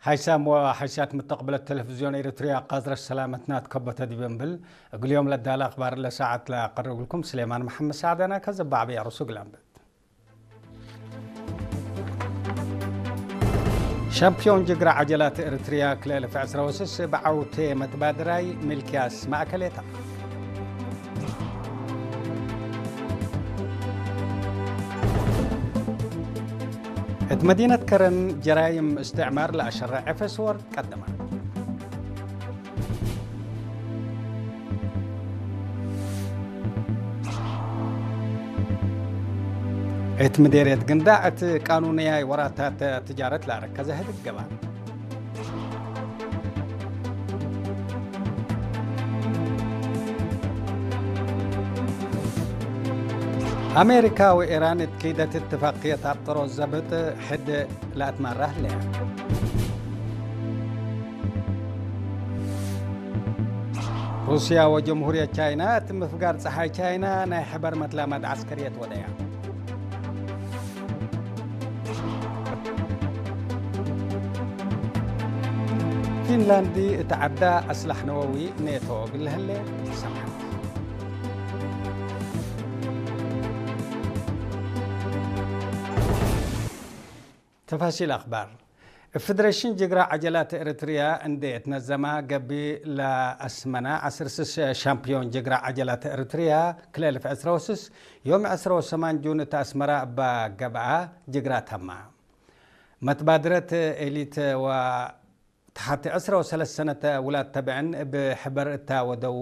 ሓይሳም ወሓይሳት ምተቕብለት ቴሌቪዝዮን ኤሪትሪያ ቃዝረ ሰላመት ናት ከቦተ ዲበንብል እግልዮም ለዳለ ኣኽባር ለሰዓት ላቀርብልኩም ስሌማን መሓመድ ሳዕዳና ከዘባዕበ ያሩሱ ግላምበት። ሻምፒዮን ጅግራ ዓጀላት ኤሪትሪያ ክልተ ኣልፍ ዕስራ ወስስ ብዓውቴ መትባድራይ ሚልኪያስ ማእከሌታ። እት መዲነት ከረን ጀራይም እስትዕማር ለኣሸራ ኤፌሶ ወርድ ቀደማ። እት ምዴርየት ግንዳዕ እት ቃኑንያይ ወራታት ትጃረት ላረከዘ ህድግ ገባር። ኣሜሪካ ወኢራን እት ክይደት እትፋቅየት ኣብ ጥሮ ዘብጥ ሕድ ለኣትማራ ህለያ። ሩስያ ወጀምሁርየት ቻይና እት ምፍጋር ጸሓይ ቻይና ናይ ሕበር መትላማት ዓስከርየት ወደያ። ፊንላንዲ እት ዓዳ ኣስላሕ ነወዊ ኔቶ ግልህለ ሰምሐት። ተፋሲል ኣኽባር። ፌደሬሽን ጅግራ ዓጀላት ኤሪትሪያ እንዴ እትነዘማ ገቢ ለኣስመና ዓስር ስስ ሻምፒዮን ጅግራ ዓጀላት ኤሪትሪያ ክልተ ኣልፍ ዕስራ ወስስ ዮም ዕስራ ወሰማን ጁን እት ኣስመራ እባ ገብኣ ጅግራ ተማ። መትባድረት ኤሊት ወ ተሓቲ ዕስራ ወሰለስተ ሰነት ውላድ ተብዕን ብሕበር እታ ወደዉ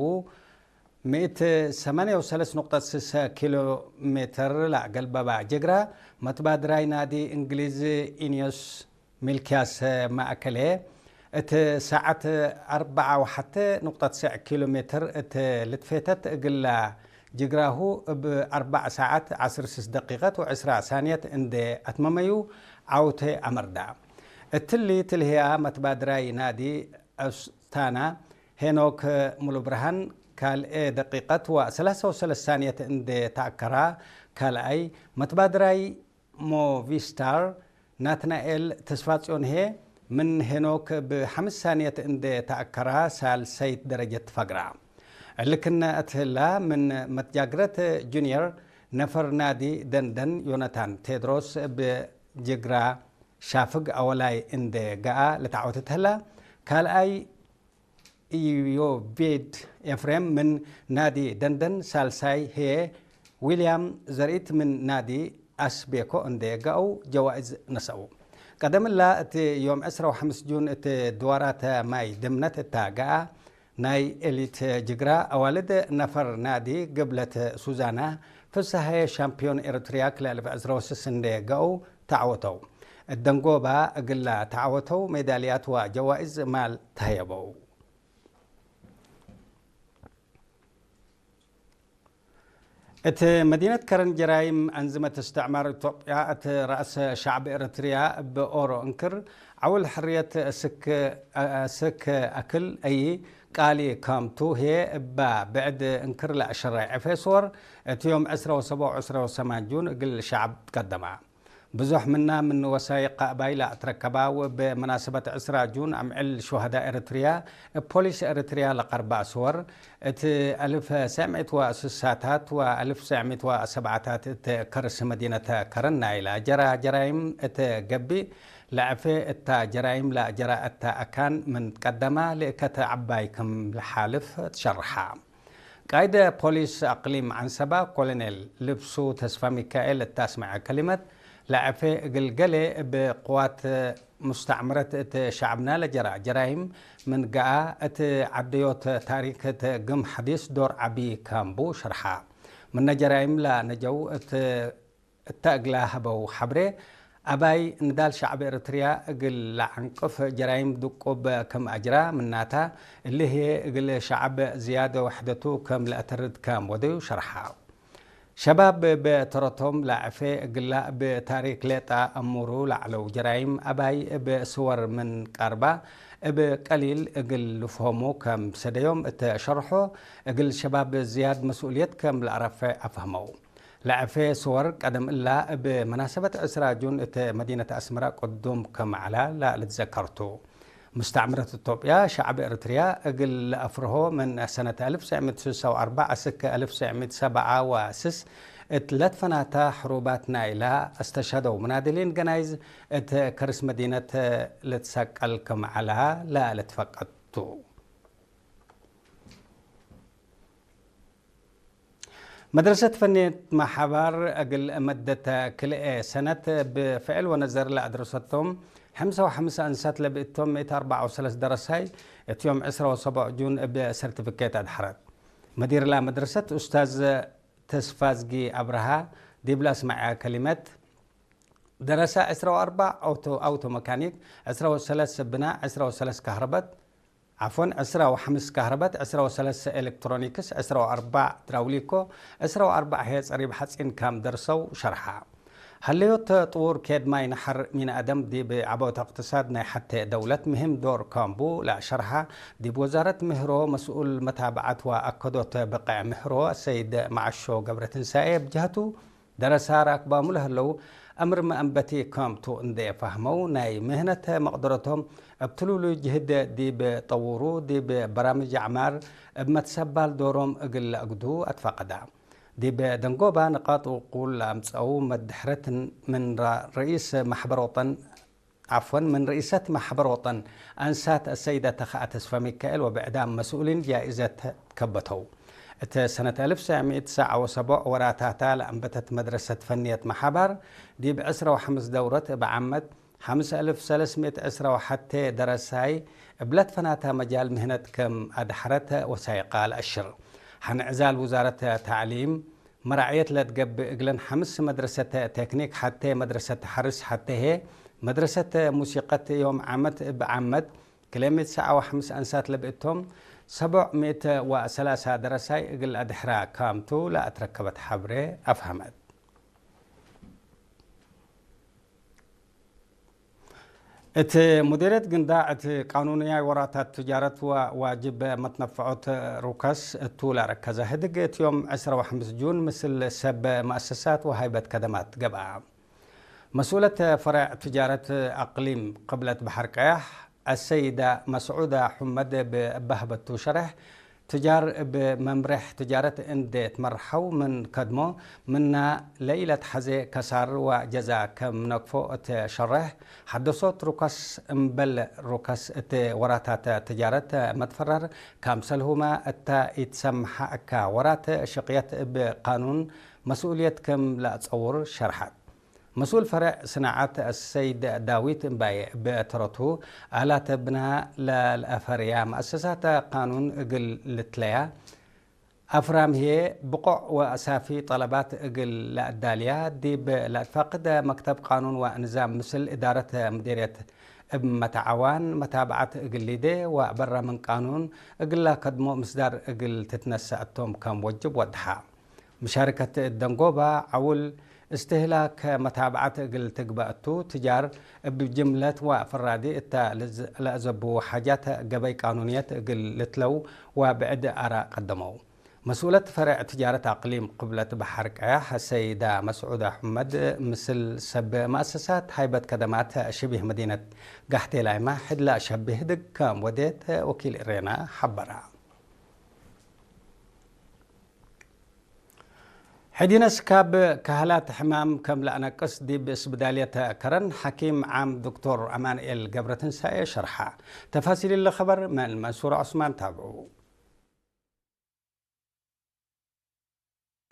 ሚእቲ ሰማንያ ወሰለስተ ነጥቢ ስሳ ኪሎ ሜትር ላገልበባ ጅግራ መትባድራይ ናዲ እንግሊዝ ኢንዮስ ሚልኪያስ ማእከለ እቲ ሰዓት ኣርብዓ ወሓተ ነጥቢ ትስዕ ኪሎ ሜትር እቲ ልትፌተት እግላ ጅግራሁ ብ ኣርባዕ ሰዓት ዓሰርተ ስስ ደቂቐት ወዕስራ ሳንየት እንደ ኣትመመዩ ዓውተ ኣመርዳ። እትሊ ትልህያ መትባድራይ ናዲ ኣስታና ሄኖክ ሙሉብርሃን ካልኤ ደቂቐት ወ ሰላሳ ወሰለስተ ሳንየት እንደ ተኣከራ ካልኣይ መትባድራይ ሞቪስታር ናትናኤል ተስፋጽዮንሄ ምን ሄኖክ ብሓምስ ሳንየት እንደ ተኣከራ ሳልሰይት ደረጀት ትፈግራ። እልክነ እትህላ ምን መትጃግረት ጁኒየር ነፈር ናዲ ደንደን ዮነታን ቴድሮስ ብጅግራ ሻፍግ ኣወላይ እንደ ገኣ ልታዓወት እትህላ ካልኣይ ኢዮቤድ ኤፍሬም ምን ናዲ ደንደን ሳልሳይ ህየ ዊልያም ዘርኢት ምን ናዲ ኣስቤኮ እንደ ገኣው ጀዋእዝ ነሰኡ። ቀደምላ እቲ ዮም ዕስራ ወሓምስ ጁን እቲ ድዋራተ ማይ ድምነት እታ ገኣ ናይ ኤሊት ጅግራ ኣዋልድ ነፈር ናዲ ግብለት ሱዛና ፍስሃየ ሻምፒዮን ኤርትርያ ክልተ ኣልፍ ዕስራ ወስስ እንደ ገኡ ተዓወተው። እደንጎባ እግላ ተዓወተው ሜዳልያት ወጀዋኢዝ ማል ተህየበው። እቲ መዲነት ከረን ጀራይም ኣንዝመት እስትዕማር ኢትዮጵያ እቲ ራእሰ ሻዕቢ ኤርትርያ ብኦሮ እንክር ዓውል ሕርየት ስክ ስክ ኣክል ኣይ ቃሊ ከምቱ ሄ እባ ብዕድ እንክር ለኣሸራይ ኤፌሶር እቲ ዮም ዕስራ ወሰቦ ዕስራ ወሰማን ጁን እግል ሻዕብ ትቀደማ። ብዙሕ ምና ምን ወሳይቅ ኣባይ ለኣትረከባ ወብ መናሰበት ዕስራ ጁን ኣምዕል ሹሃዳ ኤርትርያ እብ ፖሊስ ኤርትርያ ለቀርባ ስወር እት ኣልፍ ሰዕሚት ወስሳታት ወኣልፍ ሰዕሚት ወሰብዓታት እት ከርስ መዲነተ ከረን ናይላ ጀራ ጀራይም እት ገቢእ ለዐፌ እታ ጀራይም ለጀራ እታ ኣካን ምን ቀደማ ልእከተ ዓባይ ክም ለሓልፍ ትሸርሓ። ቃይደ ፖሊስ ኣቅሊም ዓንሰባ ኮሎኔል ልብሱ ተስፋሚካኤል እታስመዐ ከሊመት ለዐፌ እግል ገሌ እብ ቅዋት ሙስተዕምረት እት ሸዕብና ለጀራ ጀራይም ምን ገኣ እት ዓደዮት ታሪክ እት ግም ሐዲስ ዶር ዓቢ ካምቡ ሸርሓ። ምነ ጀራይም ለነጀው እት እተ እግላ ሀበው ሐብሬ፣ ኣባይ ንዳል ሸዕብ ኤርትርያ እግል ለዐንቅፍ ጀራይም ድቁብ ከም ኣጅራ ምናታ፣ እሊ ህዬ እግል ሸዕብ ዝያደ ወሕደቱ ከም ለአተርድ ከም ወደዩ ሸርሓ። ሸባብ በተረቶም ለዐፌ እግላ እብ ታሪክ ሌጣ እሙሩ ለዐለው ጀራይም ኣባይ እብ ስወር ምን ቀርባ እብ ቀሊል እግል ልፍሆሙ ከም ሰደዮም እተ ሸርሖ፣ እግል ሸባብ ዝያድ መስኡልየት ከም ለአረፈ ኣፍህመው። ለዐፌ ስወር ቀደም እላ እብ መናሰበት ዕስራ ጁን እት መዲነት አስመራ ቅዱም ከም ዐላ ለልትዘከርቱ። مستعمرة إثيوبيا شعب إريتريا እግል ለአፍርሆ ምን ሰነት አልፍ ትሰዕ ሚእት ስሳ ወአርባዕ እስክ አልፍ ትሰዕ ሚእት ሰብዓ ወስስ እት ለትፈናታ ሕሩባት ናይላ አስተሸደው ምናድሊን ገናይዝ እት ከርስ መዲነት ልትሰቀል ክም ዐላ ለልትፈቀድ ቱ። መድረሰት ፈንየት ማሓባር እግል መደት ክልኤ ሰነት ብፍዕል ወነዘር ለአድረሰቶም ሐምሳ ወሐምሳ አንሳት ለብእቶም ሚእቲ አርባዓ ወሰለስተ ደረሳይ እትዮም ዕስራ ወሰቡዕ ጁን እብ ሰርቲፊኬት አድሐረት። መዲር ለመድረሰት ኡስታዝ ተስፋዝጊ አብርሃ ዲብላ አስማዕያ ከሊመት ደረሳ ዕስራ ወአርባዕ አውቶ መካኒክ፣ ዕስራ ወሰለስ ብና፣ ዕስራ ወሰለስ ካህረበት፣ ዓፎን፣ ዕስራ ወሐምስ ካህረበት፣ ዕስራ ወሰለስ ኤሌክትሮኒክስ፣ ዕስራ ወአርባዕ ድራውሊኮ፣ ዕስራ ወአርባዕ ህየ ጸሪብ ሐጺን ካም ደርሰው ሸርሓ። ሀለዮት ጥውር ኬድ ማይ ነሐር ሚን አደም ዲብ ዐቦት እቅትሳድ ናይ ሐቴ ደውለት ምህም ዶር ካምቡ ለአሸርሓ ዲብ ወዛረት ምህሮ መስኡል መታብዓት ወአከዶት ብቅዕ ምህሮ አሰይድ መዓሾ ገብረትንሳኤ ብጀህቱ ደረሳ ራክባሙ ለህለው አምር መአንበቲ ከምቱ እንዴ ፋህመው ናይ ምህነት መቅደረቶም እብ ትሉሉ ጅህድ ዲብ ጠውሩ ዲብ በራምጅ አዕማር እብ መትሰባል ዶሮም እግል ለአግዱ አትፋቀዳ። ዲብ ደንጎባ ንቃጥ ውቁል ለአምጸው መድሕረት ምን ራ-፣ ረኢስ ማሕበር ወጠን ዓፍወን፣ ምን ርኢሰት ማሕበር ወጠን አንሳት አሰይደ ተኸአ ተስፋ ሚካኤል ወብዕዳም መስኡሊን ጃኢዘት ከበተው። እተ ሰነት አልፍ ትሰዕ ሚእት ትስዓ ወሰቡዕ ወራታታ ለአንበተት መድረሰት ፈንየት መሓባር ዲብ ዕስራ ወሐምስ ደውረት እብ ዓመት ሐምስ አልፍ ሰለስ ሚእት ዕስራ ወሐቴ ደረሳይ እብ ለትፈናታ መጃል ምህነት ከም አድሐረት ወሳይቃ ለአሽር። ሐን ዕዛል ውዛረት ተዕሊም መራዕየት ለትገብእ እግለን ሐምስ መድረሰተ ቴክኒክ ሐቴ መድረሰተ ሐርስ ሐቴ ህዬ መድረሰተ ሙሲቀት ዮም ዓመት እብ ዓመት ክልኤ ሚእት ትስዓ ወሐምስ አንሳት ለብእቶም ሰቡዕ ሚእት ወሰላሳ ደረሳይ እግል አድሕራ ካምቱ ለአትረከበት ሐብሬ አፍሀመት። እት ሙዲርየት ግንዳዕ እት ቃኑንያይ ወራታት ትጃረት ወዋጅብ መትነፍዖት ሩከስ እቱ ለረከዘ ህድግ እት ዮም ዕስራ ወሐምስ ጁን ምስል ሰብ መአሰሳት ወሃይበት ከደማት ገብአ። መስኡለት ፈረዕ ትጃረት አቅሊም ቅብለት በሐር ቀያሕ አሰይዳ መስዑዳ ሑመድ እብ እባህበቱ ሸረሕ ትጃር እብ መምሬሕ ትጃረት እንዴ ትመርሐው ምን ከድሞ ምና ለኢለትሐዜ ከሳር ወጀዛ ከም ነግፎ እት ሸሬሕ ሐደሶት ሩከስ እምበል ሩከስ እት ወራታት ትጃረት መትፈረር ካምሰልሁመ እተ ኢትሰምሐ እካ ወራት ሽቅየት እብ ቃኑን መስኡልየት ከም ለአጸውር ሸርሐት። መስኡል ፈረዕ ስናዓት አሰይድ ዳዊት እምባየ እብ ተረቱ አላተ ብና ለልአፈርያ መአሰሳተ ቃኑን እግል ልትለያ አፍራም ህዬ ብቆዕ ወሳፊ ጠለባት እግል ለአዳልያ ዲብ ለአትፋቅደ መክተብ ቃኑን ወንዛም ምስል እዳረት ምዴርየት እብ መተዓዋን መታብዓት እግል ሊዴ ወበራ ምን ቃኑን እግላ ከድሞ ምስዳር እግል ትትነሰ እቶም ከም ወጅብ ወድሓ። ምሻርከት እት ደንጎባ ዐውል እስትህላክ መታብዓት እግል ትግበእ እቱ ትጃር እብ ጅምለት ወፍራዲ እተ ለአዘብዉ ሓጃት ገበይ ቃኑንየት እግል ልትለው ወብዕድ አራእ ቀደመው። መስኡለት ፈረዕ ትጃረት አቅሊም ቅብለት በሐር ቀያሕ ሰይዳ መስዑድ አሕመድ ምስል ሰብ መአሰሳት ሃይበት ከደማት ሽቢህ መዲነት ጋሕቴ ላይማ ሕድላ ሸቢህ ድግ ከም ወዴት ወኪል እሬና ሐበራ። ሕዲነስ ካብ ካህላት ሕማም ከም ለአነቅስ ዲብ እስብዳልየት ከረን ሐኪም ዓም ዶክቶር አማንኤል ገብረትንሳኤ ሸርሓ። ተፋሲል ለኸበር መን መንሱር ዑስማን ታብዑ።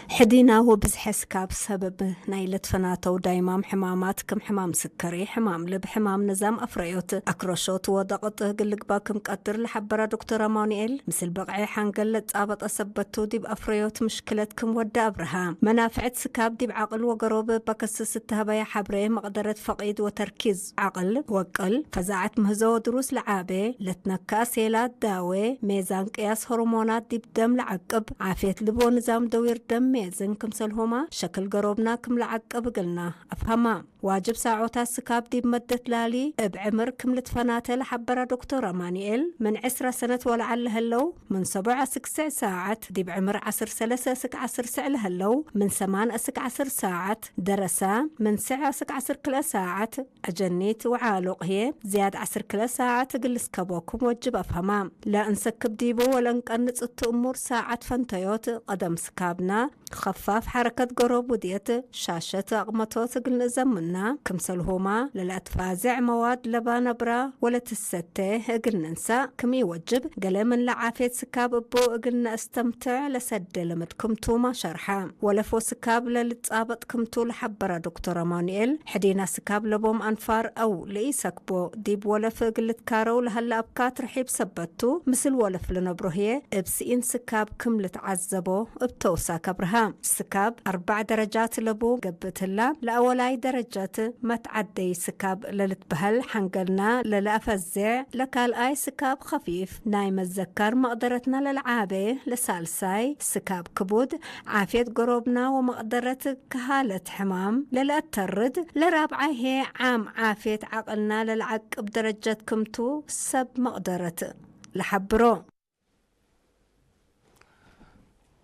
ሕዲና ወብዝሐ ስካብ ሰበብ ናይ ለትፈናተው ዳይማም ሕማማት ክም ሕማም ስከሪ፣ ሕማም ልብ፣ ሕማም ንዛም አፍረዮት፣ አክረሾት ወደቅጥ ግልግባ ክም ቀድር ለሐበራ ዶክተር አማኑኤል፣ ምስል በቕዐ ሓንገል ለጻበጠ ሰበቱ ዲብ አፍረዮት ምሽክለት ክም ወደ አብርሃ። መናፍዕት ስካብ ዲብ ዓቅል ወገሮብ በከስስ እተህበያ ሐብሬ መቅደረት ፈቂድ ወተርኪዝ ዓቅል ወቅል፣ ፈዛዐት ምህዞ ወድሩስ ለዓቤ፣ ለትነከአ ሴላት ዳዌ፣ ሜዛን ቅያስ ሆርሞናት ዲብ ደም ለዓቅብ፣ ዓፍየት ልብ ወንዛም ደዊር ደም እዝን ክምሰልሆማ ሸክል ገሮብና ክም ለዓቅብ እግልና ኣፍሃማ። ዋጅብ ሳዖታት ስካብ ዲብ መደት ላሊ እብ ዕምር ክም ልትፈናተ ለሓበራ ዶክተር ኣማኑኤል፣ ምን ዕስራ ሰነት ወለዓል ለሀለው ምን ሰቦዕ እስክ ስዕ ሳዓት፣ ዲብ ዕምር ዓስር ሰለሰ እስክ ዓስር ስዕ ለሀለው ምን ሰማን እስክ ዓስር ሳዓት፣ ደረሳ ምን ስዕ እስክ ዓስር ክልኤ ሳዓት፣ ኣጀኒት ወዓሉቕ ህዬ ዝያድ ዓስር ክልኤ ሳዓት እግል ልስከቦ ክም ወጅብ ኣፍሀማ። ለእንሰክብ ዲቡ ወለእንቀንጽ እቱ እሙር ሳዓት ፈንተዮት፣ ቀደም ስካብና ኸፋፍ ሐረከት ገሮብ ውድየት ሻሸት ኣቕመቶት እግል ንእዘምና፣ ክምሰልሁማ ለለአትፋዜዕ መዋድ ለባ ነብራ ወለትሰቴ እግል ንንሳእ ክም ኢወጅብ፣ ገሌ ምን ለዓፌት ስካብ እቡ እግል ነአስተምትዕ ለሰዴ ልምድ ክምቱ ማሸርሐ። ወለፎ ስካብ ለልጻበጥ ክምቱ ለሐበራ ዶክተር ኣማኑኤል፣ ሕዴና ስካብ ለቦም ኣንፋር አው ለኢሰክቦ ዲብ ወለፍ እግል ልትካረው ለሀለ አብካት ርሒብ ሰበቱ፣ ምስል ወለፍ ለነብሮ ህዬ እብ ስኢን ስካብ ክም ልትዓዘቦ እብ ተውሳክ አብርሃ። ስካብ አርባዕ ደረጃት ለቡ ገብእ ትላ፣ ለአወላይ ደረጃት መትዓደይ ስካብ ለልትበሀል ሐንገልና ለለአፈዜዕ፣ ለካልኣይ ስካብ ኸፊፍ ናይ መዘከር መቅደረትና ለለዓቤ፣ ለሳልሳይ ስካብ ክቡድ ዓፍየት ገሮብና ወመቅደረት ከሃለት ሕማም ለለአተርድ፣ ለራብዓይ ሄ ዓም ዓፍየት ዓቅልና ለለዓቅብ ደረጀት ክምቱ ሰብ መቅደረት ለሐብሮ።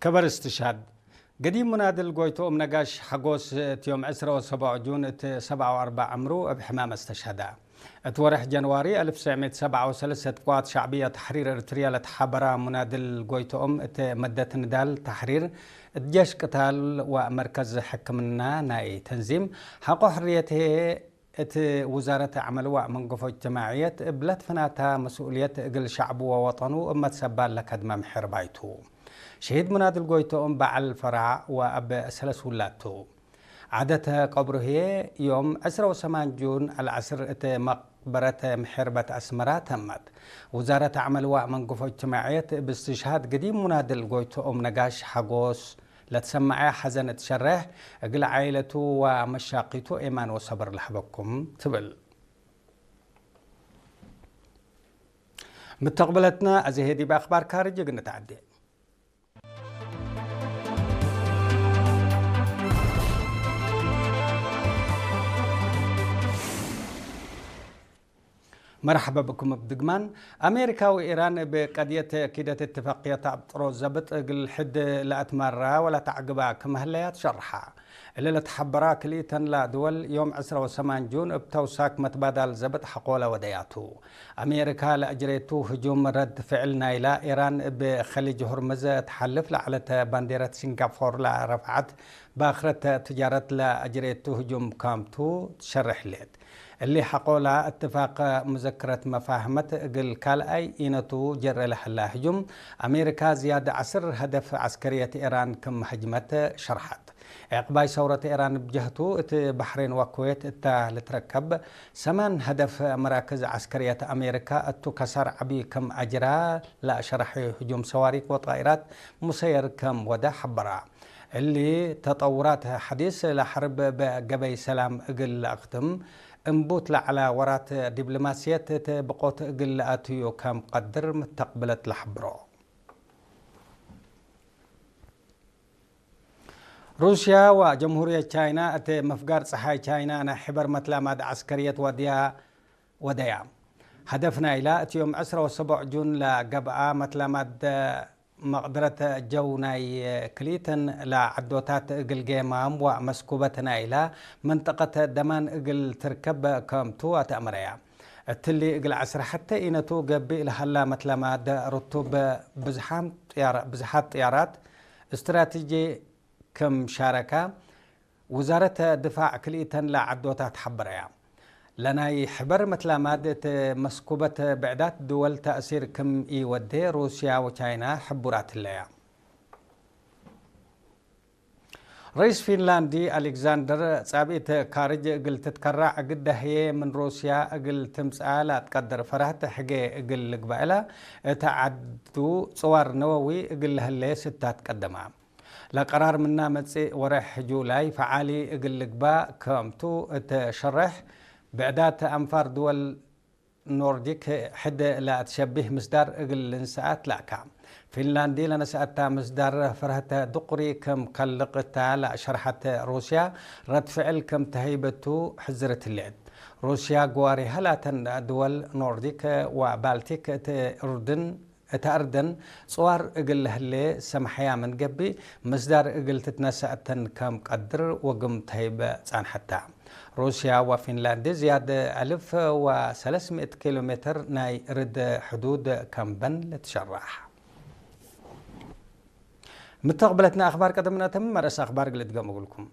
ከበር እስትሻድ ገዲም ሙናድል ጎይቶኦም ነጋሽ ሓጎስ እቲ ዮም ዕስራ ወሰቡዕ ጁን እቲ ሰብዓ ወኣርባዕ ዕምሩ እብ ሕማም እስተሻዳ። እቲ ወርሕ ጀንዋሪ ኣልፍ ትሽዓት ሰብዓ ወሰለስተ እት ቅዋት ሻዕብያ ተሕሪር ኤርትርያ ለተሓበራ ሙናድል ጎይቶኦም እቲ መደት ንዳል ተሕሪር እት ጀሽ ቅታል ወመርከዝ ሕክምና ናይ ተንዚም ሓቆ ሕርየት እቲ ውዛረት ኣዕመል ወመንገፎ እጅትማዕየት እብ ለትፈናታ መስኡልየት እግል ሸዕቡ ወወጠኑ እብ መትሰባል ለከድመ ምሕር ባይቱ። ሸሂድ ሙናድል ጎይቶኦም በዓል ፈራዕ ወአብ ሰለስ ውላቱ። ዓደተ ቀብሩ ህዬ ዮም ዕስራ ወሰማን ጁን አልዐስር እት መቅበረት ምሕርበት አስመራ ተመት። ውዛረት አዕመል ወመንገፎ እጅትማዕየት እብ እስትሽሃድ ገዲም ሙናድል ጎይቶኦም ነጋሽ ሓጎስ ለትሰመዐ ሐዘን እትሸርሕ፣ እግል ዓኢለቱ ወመሻቂቱ ኤማን ወሰብር ለሀበኩም ትብል። ምተቅብለትና፣ አዜ ሄ ዲብ አክባር ካርጅ እግል ንትዓዴ። መርሐበ ብኩም እብ ድግማን። አሜሪካ ወኢራን እብ ቀድየት ኪደት እትፋቅየት አብጥሮ ዘብጥ እግል ሕድ ለአትማራ ወለተዕግባ ክም ህለያ ትሸርሓ። እሊ ለተሐበራ ክልኢተን ለድወል ዮም ዕስራ ወሰማን ጁን እብ ተውሳክ መትባዳል ዘብጥ ሐቆለ ወደያቱ። አሜሪካ ለአጅሬቱ ህጁም ረድ ፍዕል ናይላ ኢራን እብ ኸሊጅ ሁርምዝ እትሓልፍ ለዐለት ባንዴረት ሲንጋፖር ለረፍዐት ባክረት ትጃረት ለአጅሬቱ ህጁም ካምቱ ትሸርሕ ሌት። እሊ ሐቆላ እትፋቅ ሙዘክረት መፋህመት እግል ካልኣይ ኢነቱ ጀረ ለሀላ ህጁም፣ አሜሪካ ዝያድ ዐስር ሀደፍ ዐስከርየት ኢራን ክም ሀጅመት ሸርሐት። ዕቅባይ ሰውረት ኢራን ብጀህቱ፣ እት ባሕሬን ወኩዌት እታ ልትረከብ ሰማን ሀደፍ መራክዝ ዐስከርየት አሜሪካ እቱ ከሳር ዐቢ ክም አጅራ ለአሸረሐ ህጁም ሰዋሪክ ወጣኢራት ሙሰየር ከም ወደ ሐበራ። እሊ ተጠውራት ሐዲስ ለሐርብ በገበይ ሰላም እግል ለአክትም፣ እምቡት ለዐላ ወራት ዲብሎማስየት እት ብቆት እግል ለአትዩ ከም ቀድር ምተቅብለት ለሐብሮ። ሩስያ ወጀምሁርየት ቻይና እት መፍጋር ጸሓይ ቻይና ናይ ሕበር መትላማድ ዐስከርየት ወድያ ወደያ። ሀደፍ ናይላ እቲ ዮም ዕስራ ወሰቡዕ ጁን ለገብአ መትላማድ መቅደረት ጀው ናይ ክልኢተን ለዐዶታት እግል ጌማም ወመስኩበት ናይላ መንጠቀት ደማን እግል ትርከብ ከምቱ አተአመረያ። እትሊ እግል ዐስራ ሐተ ኢነቱ ገብእ ለሀላ መትላማድ ርቱብ ብዝሓም ጥያራ-፣ ብዝሓት ጥያራት እስትራቴጂ ክም ሻረካ ውዛረት ድፋዕ ክልኢተን ለዐዶታት ሐበረያ። ለናይ ሕበር መትላማድ እት መስኩበት ብዕዳት ድወል ተእሲር ክም ኢወዴ ሩስያ ወቻይና ሕቡራት ህለያ። ርኢስ ፊንላንዲ አሌክዛንደር ጻብኢት ካርጅ እግል ትትከራዕ ግዳ ህዬ ምን ሩስያ እግል ትምጽአ ለአትቀድር ፈራህት ሕጌ እግል ልግበእ እላ እት ዐዱ ጽዋር ነወዊ እግል ለህሌ ስታት ቀደማ። ለቀራር ምና መጽእ ወርሕ ጁላይ ፈዓሊ እግል ልግባእ ከምቱ እት ሸርሕ፣ ብዕዳት አንፋር ድወል ኖርዲክ ሕደ ላትሸቢህ ምስዳር እግል ልንሰኣት ላእካ። ፊንላንዲ ለነሰኣታ ምስዳር ፈርሀተ ድቁሪ ከም ከልቅ እታ ላሸርሐተ ሩስያ ረድ ፍዕል ከም ተሀይበቱ ሕዝርት ህሌት። ሩስያ ግዋሪ ሀላተን ድወል ኖርዲክ ወባልቲክ እት ኡርድን እታ እርደን ጽዋር እግል ለህሌ ሰምሐያ ምን ገብእ፣ ምስዳር እግል ትትነሰእተን ከም ቀድር ወግም ተህይበ ጻንሐታ። ሩስያ ወፊንላንድ ዝያድ አልፍ ወሰለስምእት ኪሎ ሜትር ናይ ርድ ሕዱድ ከም በን ልትሸራሕ። ምተቕብለትና ኣኽባር ቀደምናተም መርአስ ኣኽባር ግልድገም እግልኩም።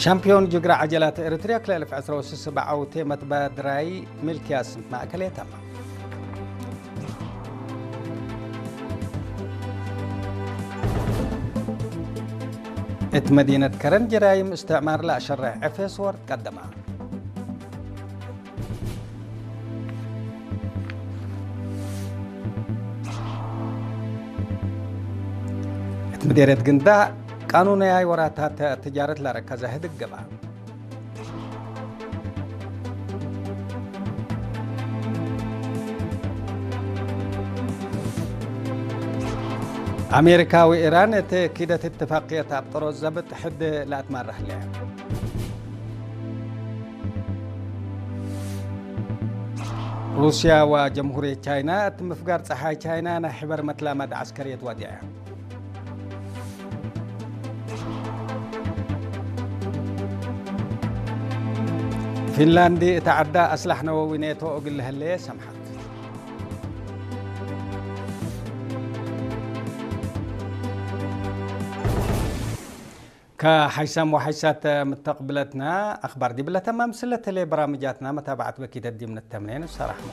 ሻምፒዮን ጅግራ ዓጀላት ኤርትርያ ክልተ ኣልፍ ዕስራ ወስስ በዓውቴ መትባድራይ ሚልክያስ ማእከል የተማ። እት መዲነት ከረን ጀራይም እስትዕማር ለኣሸረሕ ኤፌስ ወርድ ቀደማ። እት ምዴርየት ግንዳ ቃኑነያይ ወራታት ትጃረት ለረከዘ ህድግ ገባ። ኣሜሪካ ወኢራን እት ኪደት እትፋቅየት ኣብ ጥሮዝ ዘብጥ ሕድ ለኣትማረህ ለያ። ሩስያ ወጀምሁርየት ቻይና እት ምፍጋር ጸሓይ ቻይና ናይ ሕበር መትላማት ዓስከርየት ዋዲዐ። ፊንላንድ እታ ዓዳ ኣስላሕ ነወዊ ኔቶ እግል ለሀለየ ሰምሓት። ከሓይሳም ወሓይሳት ምተቕብለትና ኣኽባር ዲብለ ተማም ስለ ተሌ በራምጃትና መታባዕት በኪደት ዲም ንተምኔን ሰራሕሙ።